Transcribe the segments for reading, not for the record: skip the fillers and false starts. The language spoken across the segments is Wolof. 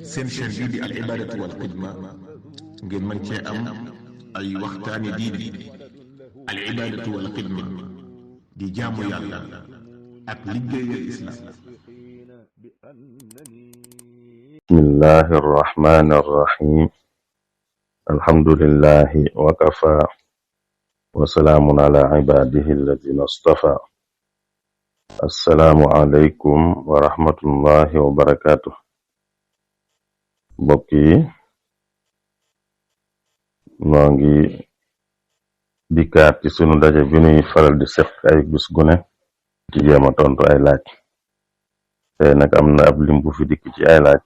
seen chaîne bii di al ibadatu wal xidma ngeen mën cee am ay waxtaani diine. al ibadatu wal xidma di jaamu yàlla ak liggéeyal islam. bismillahi arrahmani arrahim alhamdulillahi wa kafa wa salaamun ala ibadihi alladina astafa. assalaamu aleykum wa rahmatullahi wa barakatuh. mbokk yi noo ngi dikkaat ci sunu daje bi nuy faral di seq ay bis gune ci jéema tontu ay laaj. tey nag am na ab lim bu fi dikk ci ay laaj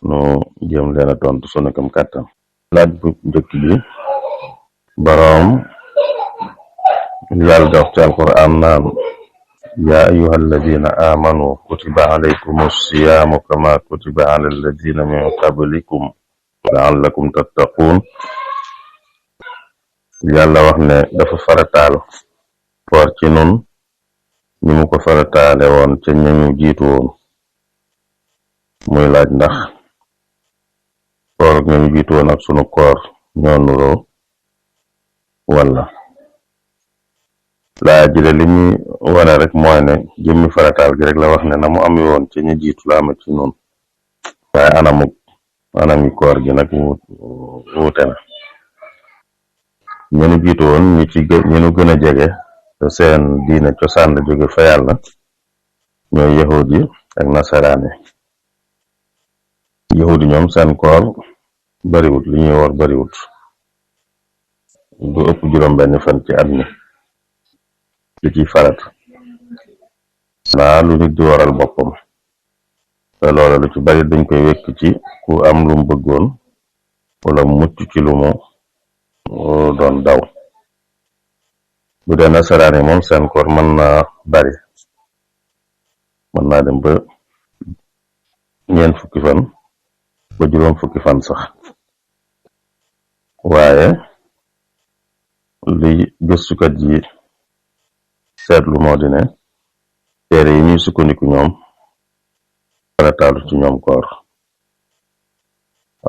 nu jéem leen a tontu sunu kam kàttan. laaj bu njëkk bi boroom yàlla daf ci alquran naan yaa ayyuha alladina amanu kutiba alaykum siyaamu kama kutiba ala alladina min qablikum laallakum tattaquun. yàlla wax ne dafa farataal koor ci nun ni mu ko farataale woon ca ñañu jiitu woon. muy laaj ndax koor ak ñañu jiitu woon ak sunu koor ñoo nuroo wala. laa jële li muy wane rek mooy ne jëmmi farataal gi rek la wax ne na mu am woon ci ñi jiitu la ame ci nun, waaye anami koor gi nag wuute na. ñenu jiitu woon ñenu gën a jege te seen diine cosaan la jóge fa yàlla ñooy yahud yi ak nasaraan yi. yahud yi ñoom seen koor bariwut, li ñuy woor bariwut, du ëpp juróom-benn fan ci at mi li ciy farat naa lu nit di waral boppam, te loola lu ci bari dañ koy wekk ci ku am lu mu bëggoon wala mucc ci lu mu doon daw. bu dee nasaraan yi moom seen koor mën naa bari, mën naa dem ba ñeent fukki fan ba juróom fukki fan sax. waaye li gëstukat yi seetlu moo di ne téere yi ñuy sukkandiku ñoom farataalu ci ñoom koor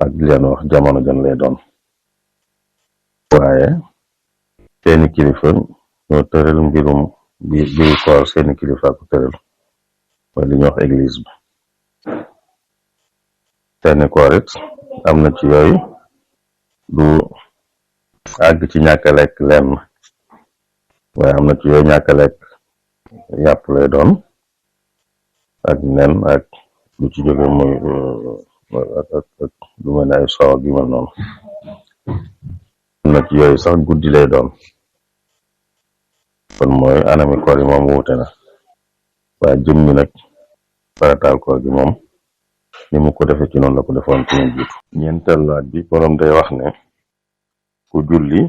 ak di leen wax jamono jan lay doon. waaye seeni kilifa ñoo tëral mbirum bi koor, seeni kilifa ko tëral mooy li ñuy wax église bi. seeni koor it am na ci yooyu du àgg ci ñàkk a lekk lenn, waaye am na ci yooyu ñàkk a lekk yàpp lay doon ak nen ak lu ci jóge muy ak lu mel ne ay soow ak yu mel noonu. am na ci yooyu sax guddi lay doon. kon mooy anami koor yi moom wuute na, waaye jëmmi nag farataal koor gi moom ni mu ko defee ci noonu la ko defoon ci ñu jiitu. ñeenteel laaj bi boroom day wax ne ku julli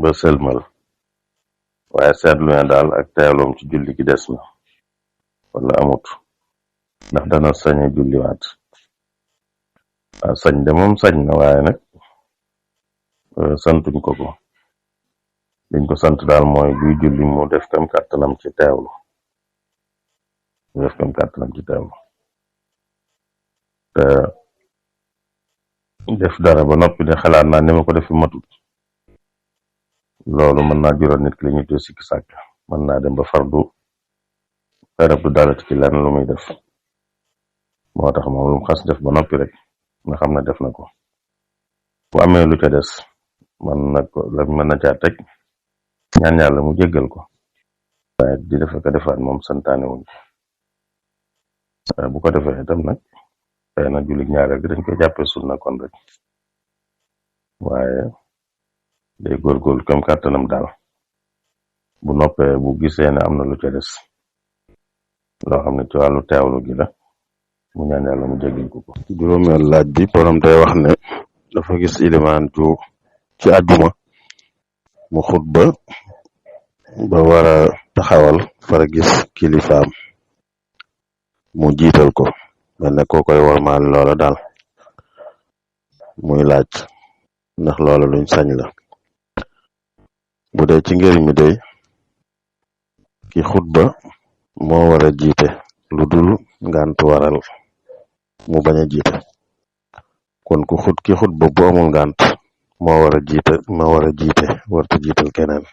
ba sëlmal waaye seetlu ne daal ak teewloom ci julli gi des na wala amut, ndax dana sañe julliwaat. sañ de moom sañ na, waaye nag santuñ ko ko. liñ ko sant daal mooy buy julli mu def kam kàttanam ci teewlu, te def dara ba noppi de xalaat naa ni ma ko defi matut, loolu mën naa jural nit ki li ñuy tuddee sikki sàkk. mën naa dem ba fardu xerab du dalati ci lenn lu muy def. moo tax moom lu mu xas def ba noppi rek nga xam ne def na ko. bu amee lu ca des mën na caa teg ñaan yàlla mu jéggal ko, waaye di defe ko defaat moom santaane wuñ ko. bu ko defee itam nag xëy na jullit ñaareel gi dañ koy jàppee sunna kon rek, waaye day góorgóorlu kam kàttanam daal. bu noppee bu gisee ne am na lu ca des loo xam ne ci wàllu teewlu gi la, mu ñaan yàlla mu jéggal ko. juróomeel laaj bi borom day wax ne dafa gis ilimaan ju ci àjjuma mu xutba ba war a taxawal fara gis kilifaam mu jiital ko, mel ne koo koy wormaal loola daal. muy laaj ndax loola luñ sañ la. bu dee ci ngër mi day ki xutba moo war a jiite lu dul ngànt waral mu bañ a jiite kon ki xutba bu amul ngànt moo war a jiite warta jiital keneen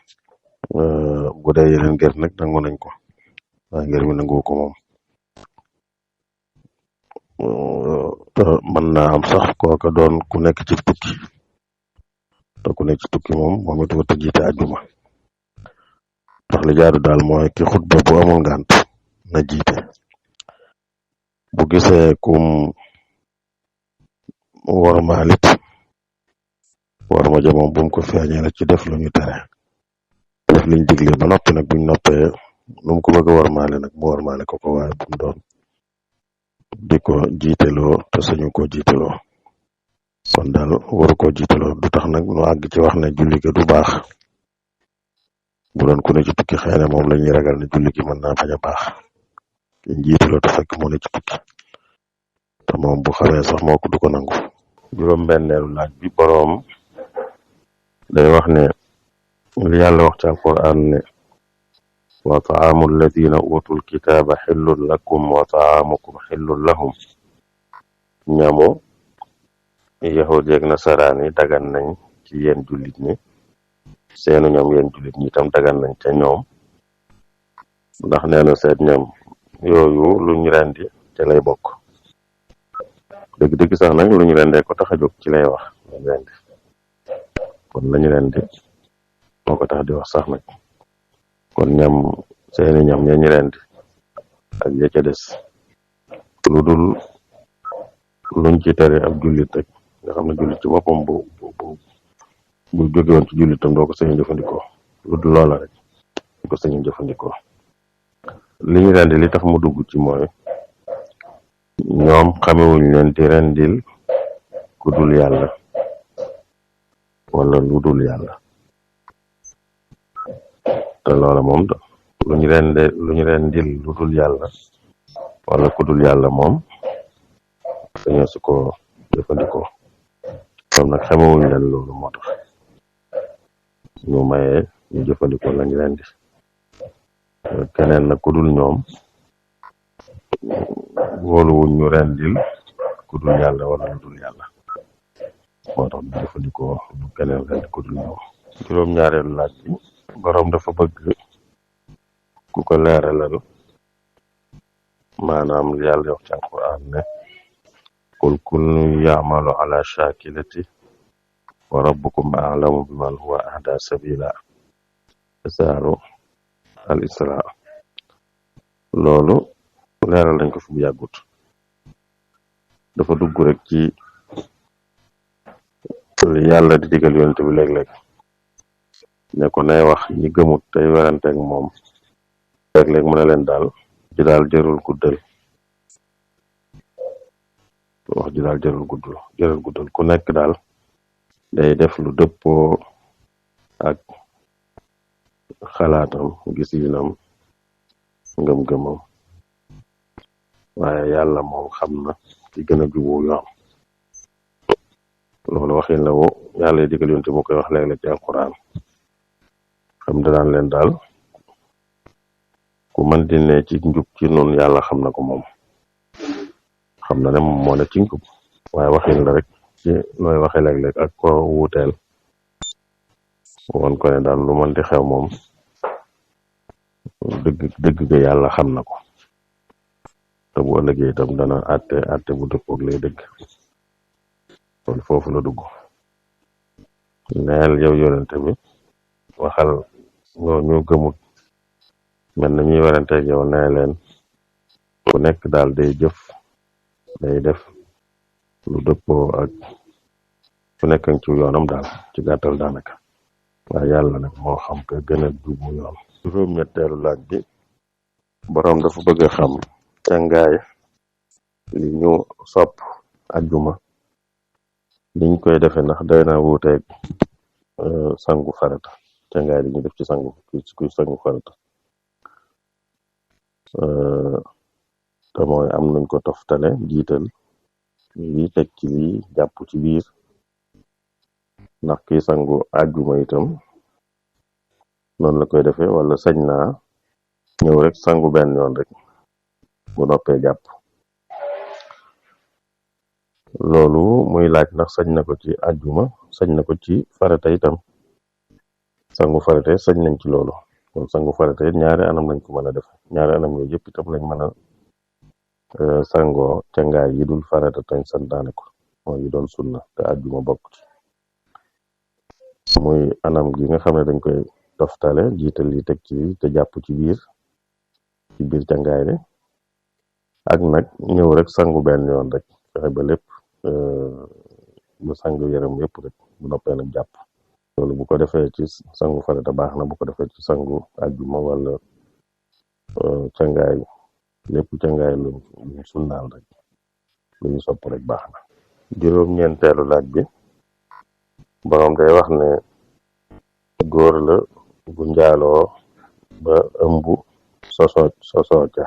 bu dee yeneen ngir nag nangu nañ ko waaye ngir mi nangu ko moom te mën naa am sax kooka doon ku nekk ci tukki te ku nekk ci tukki moom it warta jiite àjjuma ndax li jaadu daal mooy ki xutba bu amul ngànt na jiite bu gisee kum warmaalit warma ja moom bu mu ko feeñee ci def lu ñu tere def liñ digle ba noppi nag buñ noppee nu mu ko bëgg a warmaale nag mu warmaale ko waaye bu mu doon di ko jiiteloo te sañu ko jiiteloo kon daal waru ko jiiteloo du tax nag nu àgg ci wax ne julli gi du baax bu doon ku ne ci tukki xëy na moom la ñuy ragal ne julli gi mën naa bañ a baax ki jiiteloo te fekk moo ne ci tukki te moom bu xamee sax moo ko du ko nangu juróom-benneelu laaj bi boroom day wax ne li yàlla wax ci alquran ne wa taamu alladina utul kitaaba xillun lakum wa taamukum xillun lahum ñamu yahud yeeg nasaraan yi dagan nañ ci yéen jullit ñi seenu ñoom yéen jullit ñi itam dagan nañ ca ñoom ndax nee na seet ñoom yooyu luñ rendi ca lay bokk dëgg-dëgg sax nag lu ñu rendee ko tax a jóg ci lay wax lañu rendi kon lañu rendi moo ko tax di wax sax nag kon ñam seeni ñam yañu rendi ak ya ca des lu dul luñ ci tere ab jullit rek nga xam ne jullit ci boppam bu jóge woon ci jullitam doo ko sañu jëfandikoo lu dul loola rek doo ko sañu jëfandikoo li ñu rendi li tax mu dugg ci mooy ñoom xamewuñ leen di rendil ku dul yàlla wala lu dul yàlla te loola moom lu ñu rendil lu dul yàlla wala ku dul yàlla moom dañoo su ko jëfandikoo comme nag xamewuñ leen loolu moo tax ñu mayee ñu jëfandikoo lañu rendi keneen nag ku dul ñoom wóoluwuñ ñu rendil ku dul yàlla wala lu dul yàlla moo tax du jëfandikoo lu keneen rendi ku dul ñoom juróom-ñaareelu laaj bi boroom dafa bëgg ku ko leeralal maanaam li yàlla wax ci alquran ne qul kullun ya'malu ala shakilati wa rabbukum a'lamu biman huwa ahda sabila saaru al isra loolu leeral nañ ko fi bu yàggut dafa dugg rek ci li yàlla di digal yonent bi léeg-léeg ne ko nay wax ñi gëmut tey weranteeg moom léeg-léeg mu ne leen daal ji daal jërul guddal wax ji daal jërul guddal ku nekk daal day def lu dëppoo ak xalaatam gis-ginam ngëm-ngëmam waaye yàlla moom xam na ci gën a jubu yoon loolu waxin la wo yàlla yi digal yonte mu koy wax léeg-léeg ci alquran xam danaan leen daal ku mën di ne ci njub ci noonu yàlla xam na ko moom xam na ne moom moo ne ci njub waaye waxin la rek ci nooy waxe léeg-léeg ak ko wuuteel won ko ne daal lu mën di xew moom dëgg ga yàlla xam na ko te bu ëllëgee itam dana àtte bu dëppoog lay dëgg kon foofu la dugg neel yow yonente bi waxal ñu gëmut mel na ñuy waranteeg yow nee leen ku nekk daal day jëf day def lu dëppoo ak ku nekk ci yoonam daal ci gàttal daanaka waaye yàlla nag moo xam ka gën a jubu yoon juróom-ñetteelu laaj bi boroom dafa bëgg a xam cangaay li ñu sopp ajjuma liñ koy defe ndax day na wuuteeg sangu farata cangaay li ñu def ci kuy sangu farata te mooy am nañ ko toftale jiital lii teg ci lii jàpp ci biir ndax kiy sangu ajjuma itam noonu la koy defee wala sañ naa ñëw rek sangu benn yoon rek bu noppee jàpp loolu muy laaj ndax sañ na ko ci àjjuma sañ na ko ci farata itam. sangu farata sañ nañ ci loolu kon sangu farata ñaari anam lañ ko mën a def ñaari anam yooyu yëpp itam lañ mën a sangoo cangaay yi dul farata tañ santaane ko mooy yi doon sunna te àjjuma bokk ci muy anam gi nga xam ne dañ koy toftale jiital yi teg ci te jàpp ci biir cangaay li ak nag ñëw rek sangu benn yoon rek fexe ba lépp bu sangu yaram yëpp rek bu noppee nag jàpp loolu bu ko defee ci sangu farata baax na bu ko defee ci sangu àjjuma wala cangaay lépp cangaay luñ sunnaal rek lu ñu sopp rek baax na. juróom-ñeenteelu laaj bi borom day wax ne góor la bu njaaloo ba ëmb sosoo ca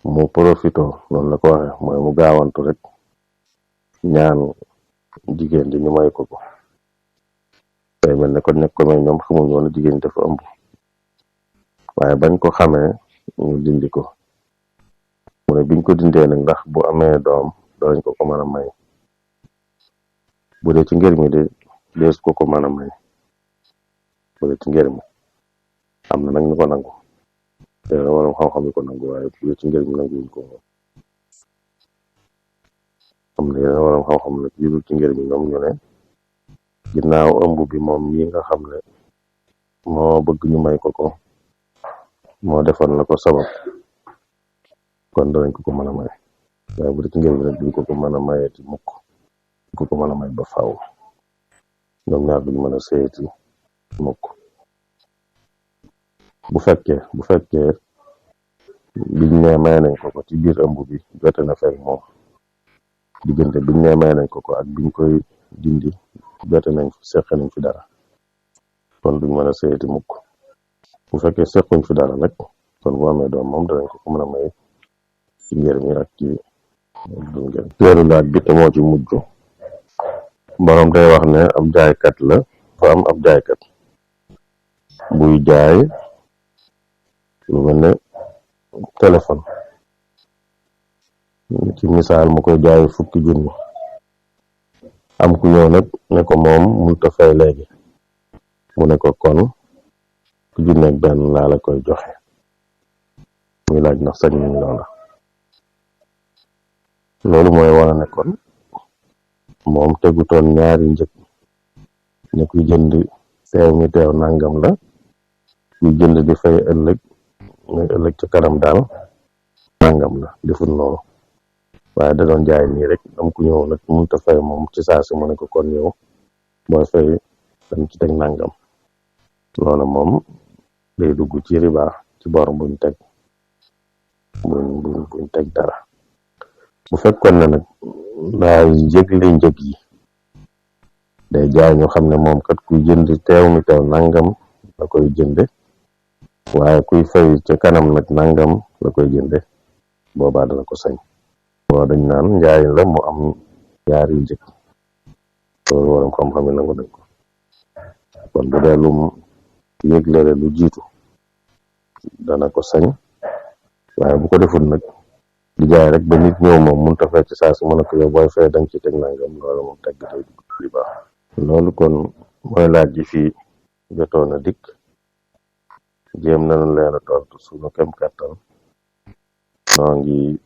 mu profito noonu la ko waxe mooy mu gaawantu rek ñaan jigéen ji ñu may ko day mel ne kon nekk ko may ñoom xamuñ woon jigéen dafa ëmb waaye bañ ko xamee ñu dindi ko mu ne biñ ko dindee nag ndax bu amee doom dooñ ko mën a may bu dee ci ngër mi de dees ko mën a may bu dee ci ngër mi am na nag ñu ko nangu te waram xam-xam yi ko nangu waaye bu dee ci ngër mi nanguwuñ ko am na yeneen waram xam-xam nag yu dul ci ngër mi ñoom ñu ne ginnaaw ëmb bi moom yi nga xam ne moo bëgg ñu may ko moo defoon la ko sabab kon danañ ko mën a may waaye bu dee ci ngër mi nag duñ ko mën a mayeti mukk duñ ko mën a may ba faaw ñoom ñaar duñ mën a seeti mukk bu fekkee biñ ne may nañ ko ci biir ëmb bi jote na fekk moom diggante biñ ne may nañ ko ak biñ koy dindi jote nañ seq nañ fi dara kon duñ mën a seeti mukk bu fekkee sequñ fi dara nag kon bu amee doom moom danañ ko mën a may ci ngër mi ak ci dul ngër teelu laaj bi te moo ci mujj borom day wax ne ab jaaykat la fa am ab jaaykat buy jaay lu mel ne téléphone ci misaal mu koy jaay 10 junni am ku ñëw nag ne ko moom mënta fay léegi mu ne ko kon 10 junni ak benn laa la koy joxe muy laaj ndax sañ nañ loolu mooy wane ne kon moom tegutoon ñaari njëg ne kuy jënd teew mi teew nangam la kuy jënd di fay ëllëg ci kanam daal nangam la deful noonu waaye da doon jaay nii rek am ku ñëw nag mënta fay moom ci saa si mu ne ko kon yow booy fay dañ ci teg nangam loolu moom day dugg ci riba ci bor buñ teg dara bu fekkoon ne nag daa yëgle njëg yi day jaay ñu xam ne moom kat kuy jënd teew mi teew nangam la koy jënde waaye kuy fay ca kanam nag nangam la koy jënde boobaa dana ko sañ boo dañ naan njaay la mu am ñaari njëg loolu waram xam-xam yi nangu dañ ko kon bu dee lum yëglere lu jiitu dana ko sañ waaye bu ko deful nag di jaay rek ba nit ñëw moom mënut a fay ci saa si mën a ko yow booy fay danga ci teg nangam loolu moom tegg day dugg li baax loolu kon mooy laaj ji fii jotoon a dikk jéem nañu leen a tontu suñu kem kàttan noo ngi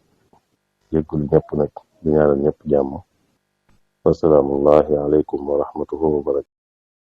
jéggul ñëpp nag di ñaanal ñëpp jàmm wasalaamullahi aleykum wa rahmatuhu wa barakatu